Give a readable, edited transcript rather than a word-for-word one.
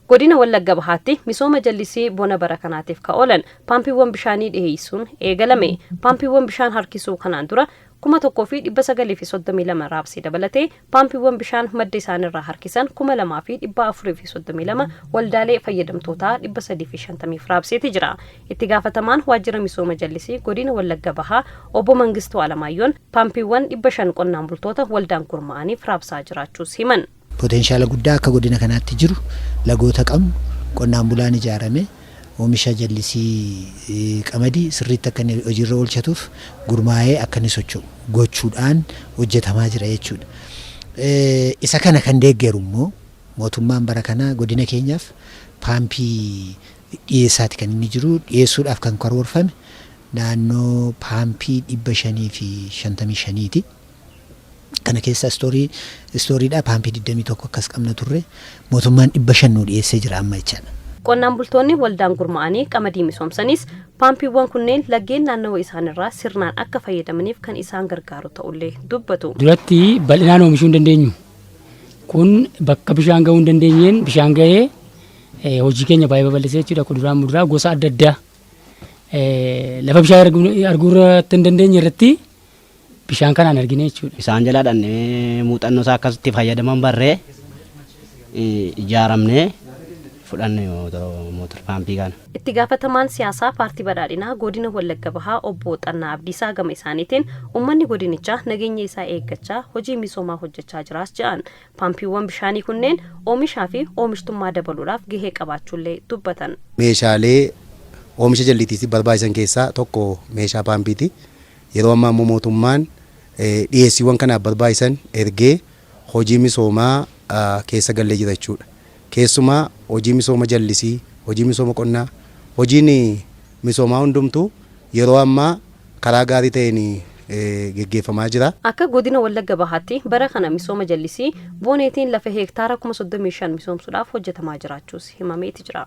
Godina Wallagga Bahaatti misooma jallisii bona bara kanaatiif ka oolan paampiiwwan bishaanii dhiheessuun eegalame. Paampiiwwan bishaan harkisuu kanaan dura 1932 raabsee dabalatee paampiiwwan bishaan madda isaanirraa harkisan 2432 waldaalee fayyadamtootaa 350f raabseeti jira. Itti gaafatamaan waajjira misooma jallisii godina Wallagga Bahaa obbo Mangistuu Alamaayyoon paampiiwwan 500 qonnaan bultoota waldaan gurmaa'aniif raabsaa jiraachuus himan. Potenshaala guddaa akka godina kanaatti jiru, lagoota qabnu, qonnaan bulaan ijaarame oomisha jallisii qamadii sirriitti akka inni hojiirra oolchatuuf gurmaa'ee akka inni socho'u gochuudhaan hojjetamaa jira jechuudha. Isa kana kan deeggeru immoo mootummaan bara kana godina keenyaaf paampii dhiyeessaati kan inni jiru. Dhiyeessuudhaaf kan karoorfame naannoo paampii 555ti. Kana keessa istoorii istooriidha paampii 21 akkas qabna turre, mootummaan 500 nuu dhiyeessee jira amma jechaadha. Qonnaan bultoonni waldaan gurma'anii qamadii misoomsanis paampiiwwan kunneen laggeen naannawa isaanirraa sirnaan akka fayyadamaniif kan isaan gargaaru ta'ullee dubbatu. Duratti bal'inaan oomishuu hin dandeenyu. Kun bakka bishaan gahuu hin dandeenyeen bishaan gahee hojii keenya baay'ee babal'isee jechuudha. Kuduraa muduraa gosa adda addaa lafa bishaan arguu irratti hin dandeenye irratti bishaan kanaan argine jechuudha. Isaan jalaa dhannee muuxannoo isaa akkasitti fayyadaman barree ijaaramnee fudhanne mootor paampii kana. Itti gaafatamaan siyaasaa Paartii Badhaadhinaa Godina Wallagga Bahaa Obbo Xannaa Abdiisaa gama isaaniitiin uummanni godinichaa nageenya isaa eeggachaa hojii misoomaa hojjechaa jiraas jedhan. Paampiiwwan bishaanii kunneen oomishaa fi oomishtummaa dabaluudhaaf gahee qabaachuullee dubbatan. Meeshaalee oomisha jallitiitiif barbaachisan keessaa tokko meeshaa paampiiti. Yeroo ammaa immoo mootummaan dhiyeessiiwwan kanaaf barbaachisan ergee hojii misoomaa keessa gallee jira jechuudha. Keessumaa hojii misooma jallisii, hojii misooma qonnaa, hojiin misoomaa hundumtuu yeroo ammaa karaa gaarii ta'een geggeeffamaa jira. Akka Godina Wallagga Bahaatti bara kana misooma jallisii boneetiin lafa heektaara 35,000 misoomsuudhaaf hojjetamaa jiraachuus himameeti jira.